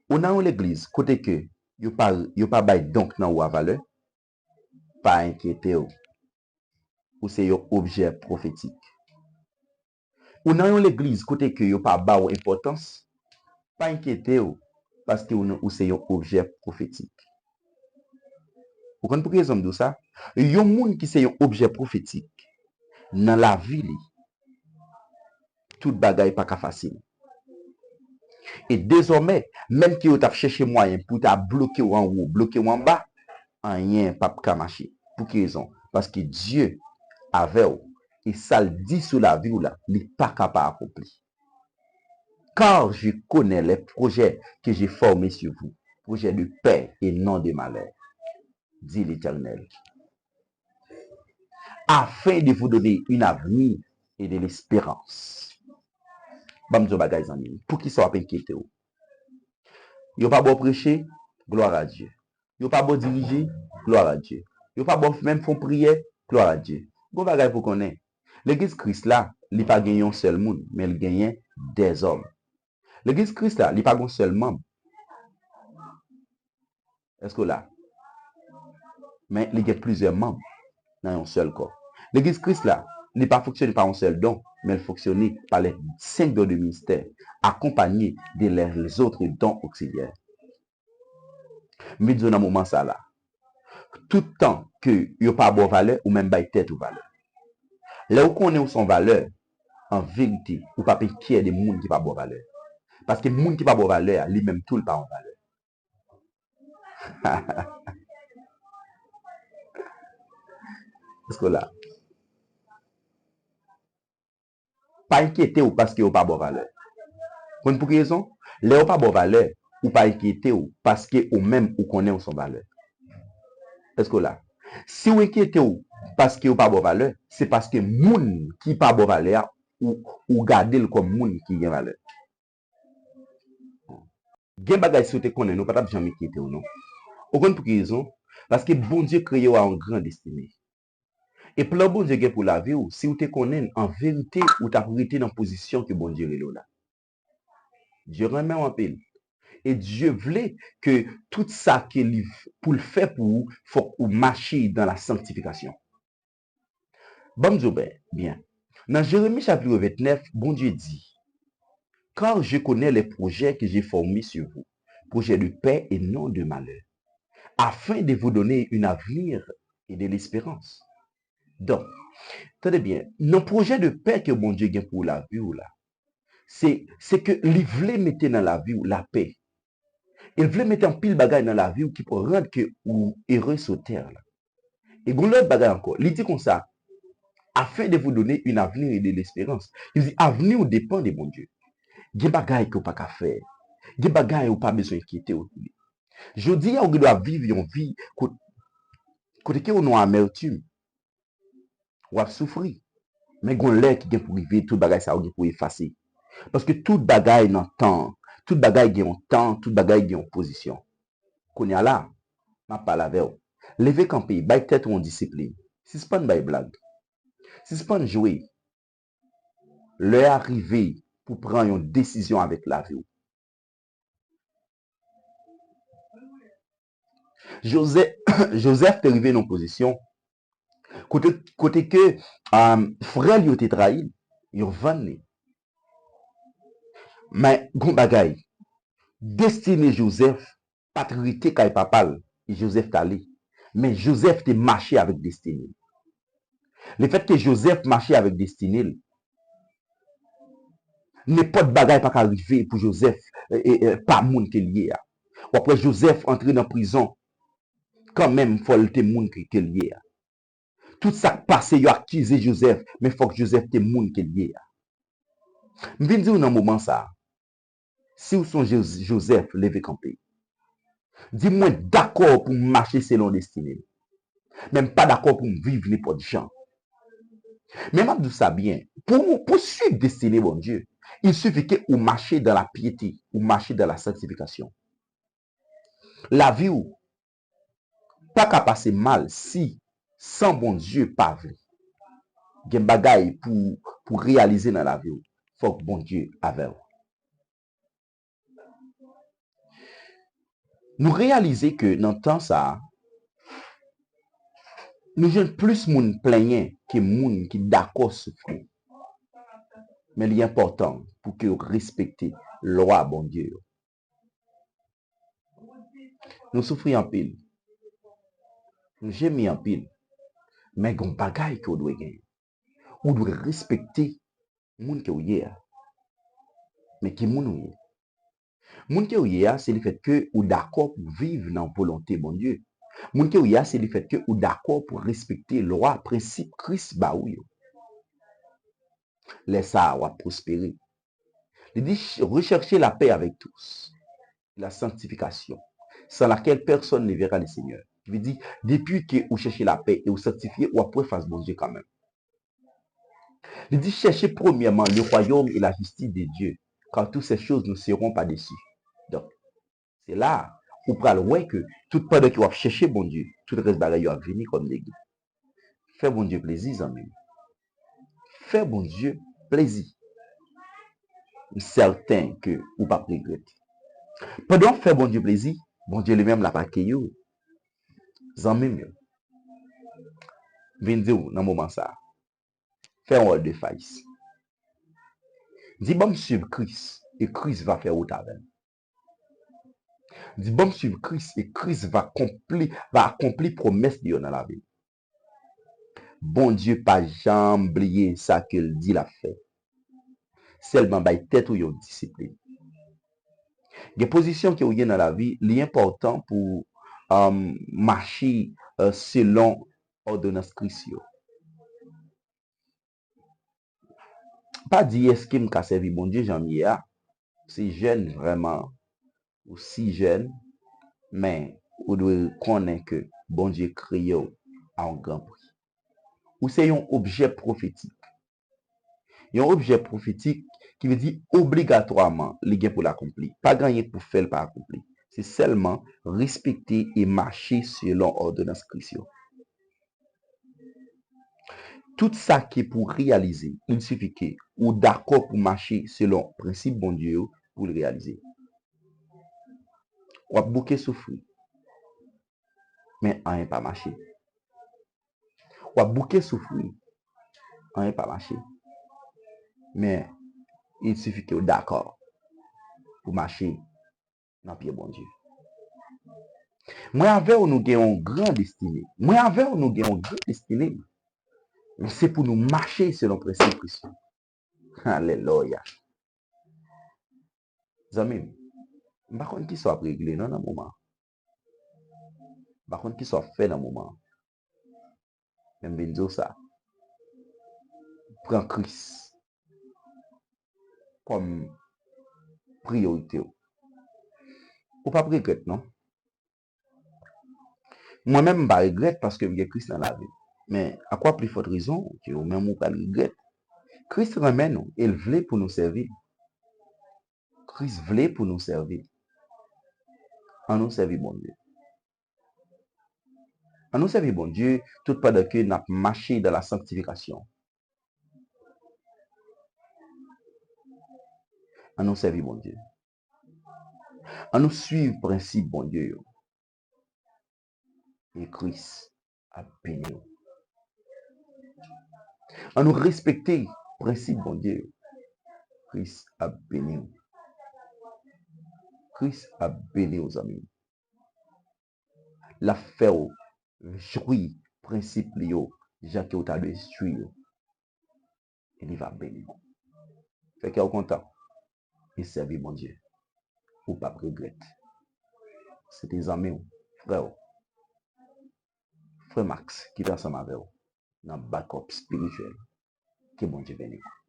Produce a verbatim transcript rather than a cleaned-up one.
Ou nan yon legliz kote ke yo pa, yo pa bay don k nan ou a valè, pa enkyete w. Ou se yon objè pwofetik. Ou nan yon legliz kote ke yo pa ba w enpòtans, pa enkyete w, paske ou, ou se yon objè pwofetik. Ou konn pou ki rezon m di w sa? Yon moun ki se yon objè pwofetik, nan lavi li, tout bagay pa ka fasil. E dezòmè, menm ke yo t ap chèche mwayen pou ta bloke w anwo, bloke w anba, anyen p ap ka mache. Pou ki rezon? Paske Dye avè w, e sa l di sou lavi w la, li pa ka pa akonpli. Car je connais les projets que j'ai formés sur vous, projets de paix et non de malheur, dit l'Éternel, afin de vous donner un avenir et de l'espérance. Ban m di w bagay, zanmi m. Poukisa w ap enkyete w? Yo pa ba w preche, gloire à Dieu. Yo pa ba w dirije, gloire à Dieu. Yo pa ba w menm fè yon priyè, gloire à Dieu. Gon bagay pou konnen, legliz Kris la, li pa gen yon sèl moun, men l genyen dèzòm. Legliz Kris la, li pa gen yon sèl manm. Èske w la? Men li gen plizyè manm nan yon sèl kò. Legliz Kris la, li pa fonksyone pa yon sèl don, men l fonksyone pa les cinq dons de ministère, accompagnés de les autres dons auxiliaires. M vin di w nan moman sa la, tout tan ke yo pa ba w valè, ou menm bay tèt ou valè. Lè ou konnen ou se yon valè, an verite, ou p ap enkyè de moun ki pa ba w valè. Paske moun ki pa ba w valè a, li menm tou, li pa yon valè. Èske w la? Pa enkyete w paske yo pa ba w valè. Konn pou ki rezon? Lè yo pa ba w valè, ou pa enkyete w paske ou menm ou konnen ou se yon valè. Èske w la? Si w enkyete w paske yo pa ba w valè, se paske moun ki pa ba w valè a, ou, ou gade l kòm moun ki gen valè. Gen bagay si w te konnen, nou pa t ap janm enkyete w non. Ou konn pou ki rezon? Paske Bondye kreye w a yon gran destine. E plan Bondye gen pou lavi w, si w te konnen l, an verite, ou t ap rete nan pozisyon ke Bondye rele w la. Dye renmen w anpil. E Dye vle ke tout sa ke li, pou l fè pou ou, fòk ou mache dans la sanctification. Ban m di w byen, byen. Nan Jeremi chapit vennèf, Bondye di, Car je connais les projets que j'ai formés sur vous, projets de paix et non de malheur, afin de vous donner un avenir et de l'espérance. Donk, tande byen, nan pwojè de pè ke Bondye gen pou lavi w la, se, se ke li vle mete nan lavi w lapè. E l vle mete anpil bagay nan lavi w ki pou rann ke ou ere sou tè la. E gon lòt bagay ankò. Li di konsa, afin de vous donner un avenir et de l'espérance. Li di, avni w depann de Bondye. Gen bagay ke w pa ka fè. Gen bagay ou pa bezwen enkyete w pou li. Jodi a, ou gen dwa viv yon vi kot-, kote ke ou nan amètim. W ap soufri. Men gon lè ki gen pou rive, tout bagay sa yo gen pou efase. Paske tout bagay nan tan, tout bagay gen yon tan, tout bagay gen yon pozisyon. Kounye a la, m ap pale avè w. Leve kanpe, bay tèt ou yon disiplin. Sispann bay blag. Sispann jwe. Lè a rive pou pran yon desizyon avèk lavi w. Jozè-, Jozèf te rive nan yon pozisyon kote, kote ke, um, frè l yo te trayi l, yo vann li. Men, gon bagay, destine Jozèf pa t rete kay papa l, e Jozèf t ale. Men Jozèf te mache avèk destine l. Lefètke Jozèf mache avèk destine l, nenpòt bagay pa ka rive pou Jozèf, e, e, e, pa moun ke l ye a. W ap wè Jozèf antre nan prizon, kanmenm fò l te moun ke, ke l ye a. Tout sa k pase, yo akize Jozèf, men fòk Jozèf te moun ke l ye a. M vin di w nan moman sa a, si w sonje Jozèf, leve kanpe. Di, mwen dakò pou m mache selon destine m. Men m pa dakò pou m viv nenpòt jan. Men m ap di w sa byen, pou, pou swiv destine Bondye, il suffit ke ou mache dans la piété, ou mache dans la sanctification. Lavi w pa ka pase mal si san Bondye pa vle. Gen bagay pou, pou reyalize nan lavi w. Fòk Bondye avè w. Nou reyalize ke nan tan sa a, nou jwenn plis moun plenyen ke moun ki dakò soufri. Men li enpòtan pou ke w respekte lwa Bondye yo. Nou soufri anpil. Nou jemi anpil. Men gen yon bagay ke w dwe genyen. Ou dwe respekte moun ke w ye a. Men ki moun ou ye? Moun ke w ye a, se lefèt ke ou dakò pou viv nan volonte Bondye. Moun ke w ye a, se lefèt ke ou dakò pou respekte lwa, prensip Kris ba ou yo. Lè sa a, w ap pwospere. Li di, recherchez la paix avec tous, la sanctification, sans laquelle personne ne verra le Seigneur. Ki vle di, depi ke ou chèche lapè e ou sanktifye, w ap wè fas Bondye kanmenm. Li di, cherchez premièrement le royaume et la justice de Dieu, car toutes ces choses nous seront par-dessus. Donk, se la a, ou pral wè ke tout pandan ke w ap chèche Bondye, tout rès bagay yo ap vini kòm degi. Fè Bondye plezi, zanmi m. Fè Bondye plezi. M sèten ke ou p ap regrèt. Pandan w ap fè Bondye plezi, Bondye li menm l ap akeyi w. Zanmi m yo, m vin di w nan moman sa a, fè yon volte-face. Di, "Ban m swiv Kris, e Kris va fè wout avè m." Di, "Ban m swiv Kris, e Kris va konpli, va akonpli pwomès li yo nan lavi m." Bondye pa janm bliye sa ke l di l ap fè. Sèlman bay tèt ou yon disiplin. Gen pozisyon ke w ye nan lavi, li enpòtan pou, um, mache, uh, selon òdonans Kris yo. Pa di, "Èske m ka sèvi Bondye jan m ye a?" Si jèn vrèman, ou si jèn, men ou dwe konnen ke Bondye kreye w a yon gran pri. Ou se yon objè pwofetik. Yon objè pwofetik ki vle di obligatwaman li gen pou l akonpli. Pa gen anyen k pou fè l pa akonpli. Se sèlman respekte e mache selon òdonans Kris yo. Tout sa ki pou reyalize, il sifi ke ou dakò pou mache selon prensip Bondye yo pou l reyalize. W ap bouke soufri, men anyen pa mache. W ap bouke soufri, anyen pa mache. Men, il sifi ke w dakò pou mache nan pye Bondye. Mwen avè w, nou gen yon gran destine. Mwen avè w, nou gen yon gran destine. Men se pou nou mache selon prensip Kris yo. Alelouya. Zanmi m, m pa konn kisa w ap regle non nan moman an. M pa konn kisa w ap fè nan moman an. Men m vin di w sa. Pran Kris kòm priyorite w. Ou p ap regrèt non. Mwen menm, m pa regrèt paske m gen Kris nan lavi m. Men, à quoi plus forte raison ke ou menm ou pral regrèt? Kris renmen nou e l vle pou nou sèvi l. Kris vle pou nou sèvi l. Ann nou sèvi Bondye. Ann nou sèvi Bondye tout pandan ke n ap mache dans la sanctification. Ann nou sèvi Bondye. Ann nou swiv prensip Bondye yo. E Kris ap beni w. Ann nou respekte prensip Bondye yo. Kris ap beni w. Kris ap beni w, zanmi m. L ap fè w jwi prensip li yo jan ke w ta dwe jwi yo. E li va beni w. Fè kè w kontan e sèvi Bondye. Ou p ap regrèt. Se te zanmi w, frè w, frè Max ki te ansanm avè w nan Back Up Spirituel. Ke Bondye beni w.